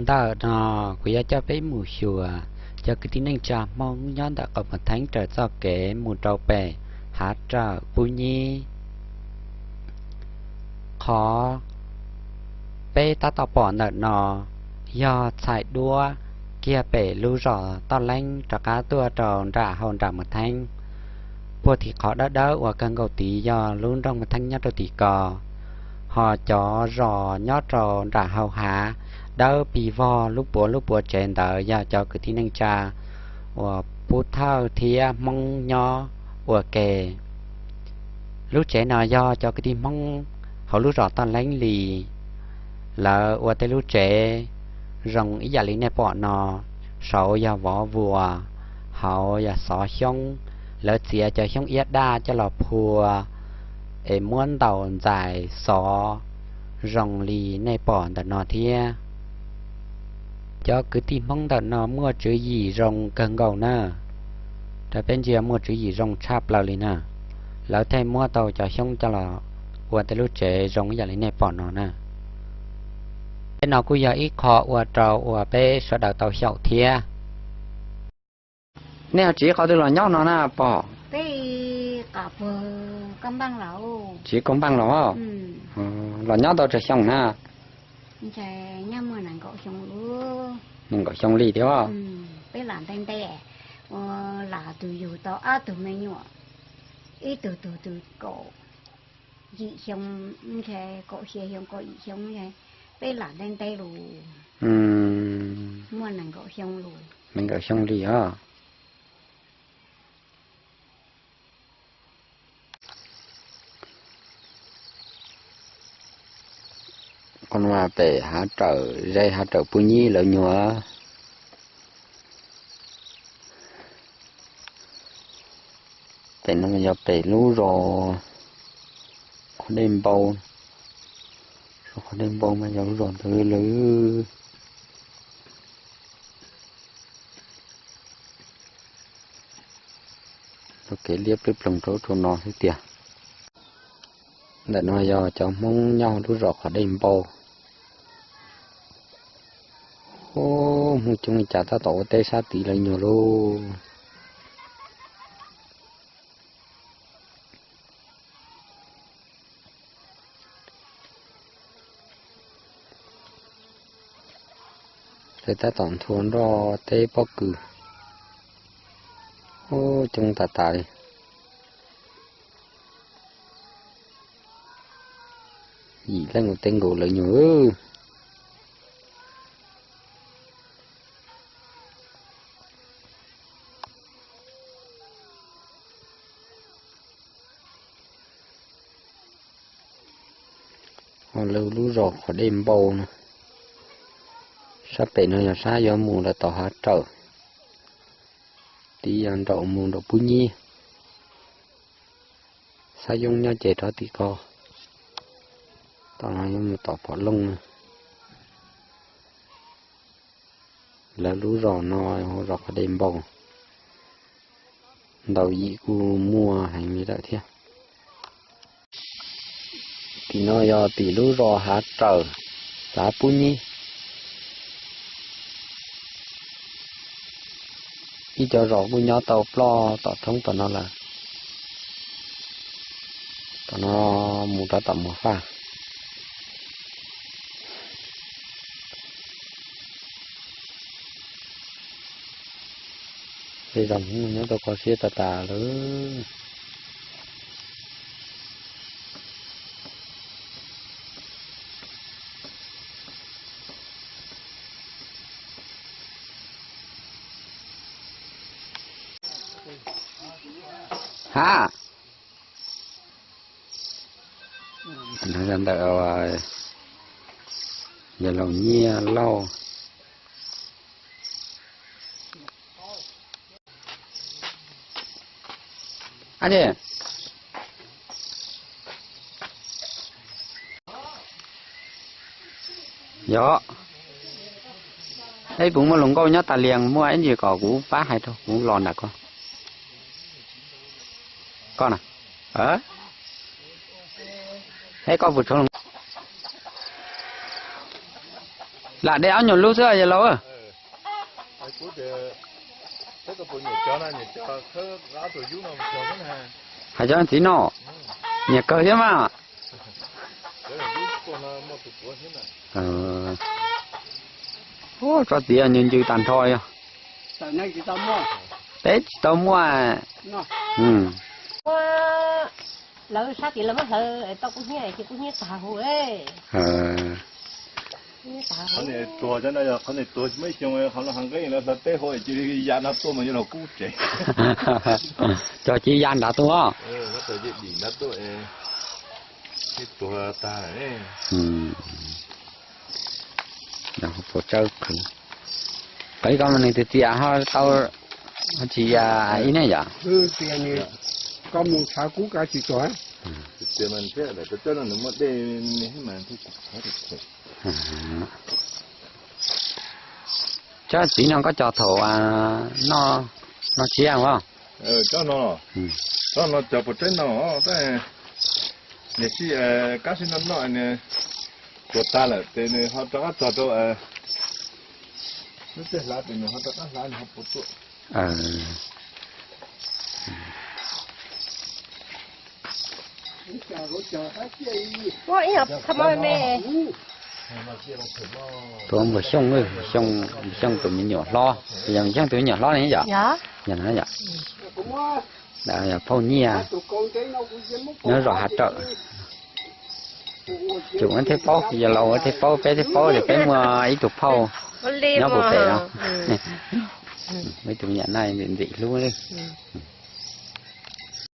Ntawm no kuv yuav coj peb mus xyuas cov kwv tij neej tsa Hmoob nyob ntawm qaum Mos Theeb raws txoj kev mus rau pem Hav Rawm Pub Nyib. Qhov peb tab tom pom ntawm no yog txhais duab kiag pem lub zos Toj Leeb rov qab tuaj rau nram hauv nram Mos Theeb. Puag tim qhov dawb dawb uas kawg nkaus tid yog lub nroog Mos Theeb nyob rau tim ko, ho cov zos nyob rau nram hauv hav dawb pis vog lub puav lub puav tsev ntawd yog cov kwv tij neej tsa uas Pub Thawj thiab Hmoob nyob ua ke. Lub tsev no yog cov kwv tij Hmoob hauv lub zos Toj Leeb li. Lawv ua tej lub tsev zoo ib yam li nej pom no, saud yog vov vuas, hauv yog xov xyoob, lawv txiav cov xyoob iab daj coj los phua es muab ntaus ntxais xov zoo li nej pom ntawm no thiab. Cov kwv tij Hmoob ntawm no muaj tswv yim zoo kawg nkaus na, rau peb ntsia muaj tswv yim zoo tshaj plaws li na. Lawv thiaj muab tau cov xyoob coj los ua tej lub tsev zoo ib yam li nej pom no na. Tej no kuj yog ib qho ua rau uas peb sawv daws tau xyaum thiab. Nej ho tsiv qhov twg los nyob no na pog? Tsiv Koo Npaaj los? Los nyob tau tsawg xyoo na? Nees nkaum xyoo li thiab. Peb lam nte nte, ua lam tus yug tau ob tug me nyuam, ib tug tug tw kaum yim xyoo, ntshe kaum xya xyoo kaum yim xyoo, peb lam nte nte lus muaj nees nkaum xyoo lus. Nees nkaum xyoo li os. Qhov no pem Hav Rawm, ze Hav Rawm Pub Nyib lawv nyuag. Pem no yog pem lub zos Qhov Dej Npau. Zos Qhov Dej Npau mas yog lub zos ntawd lawm. Ua kev liab ploog rau ub rau no xwb tiag. Ntawm no yog cov Hmoob nyob lub zos Qhov Dej Npau. Ub, Hmoob coob li cas tab tom ua teb sab tid lawv nyuag lauj. Lawv tab tom nthua nroj teb pob kws. Ub, coob tas tas li. Yim leej ua teb nkaus lawv nyuag. Lawv lub zos Qhov Dej Npau no, sab pem no yog sab yuav mus lawm tom Hav Rawm, tid yog nraum mus nraum Pub Nyib. Xab Yoob nyob ces rov tim ko, tom no yuav mus tom Phom Looj na. Lawv lub zos no hu zos Qhov Dej Npau, ntaus yim kuj muaj heev li lawm thiab. Tim no yog tim lub zos Hav Rawm, xav Pub Nyib. Ib co zos kuj nyob tau ploj tom thoob tom no lawm. Tom no mus rov tom Muas Faj. Tej zos Hmoob nyob tau kho siab tas tas lawm. Ha, ntawm yawg laus Nyiaj Lauj. Yog, eb, puas muaj hluas nkauj nyob tas lias muaj ib ntsis kom kuv pab hais rau kuv los nram ko. Koj na, eb, koj puas tshuav hluas nkauj? Lam de ob nyuag lub xwb yog laus. Hais cov txiv no, nyiam kawg thiab mas. Ua tsob txiv ncw ncw tag nrho yog. Peb tsis tau muaj. Lawv sab tid lawv muab hlawv tau kub hnyiab ces kub hnyiab tag huv. Qhov niag tuag cov no yog qhov niag tuag tsis muaj ib xyoo, qhov no heev nqeeb lawv hlawv teb hauv ces cia li ya nrad tuaj mas yuav los kub tsev. Cog cia li ya nrad tuaj. Dim nrad tuaj, tuag tag. Puas tsawb qhwv. Qhwv koj mas nws tiag tiag ho tau, ho tsis ya ib ne yom. Koj mus tshav kub kav tsis tuag. Tsob txiv no koj cog thaum noj, noj tsiab os? Tsob no, tsob no cog puas tsaib no, tab niam sij kab sib noj noj nws tuag tag lawm ces nws ho rov qab txog rau lub txiaj hlav ces nws ho rov qab hlav nws ho puas tuaj. Tuav npawg Xyooj, Xyooj tus me nyuam hlob, yog Xyooj tus me nyuam hlob ne yom? Yog no yom? Phauj Nyiaj, nyob zos Hav Rawm. Tseem ua thiaj paub, yog laus ua thiaj paub, peb thiaj paub tias peb muaj ib tug phauj nyob puag pem no. Muaj ib tug me nyuam naj ntxim ntxim hlub li.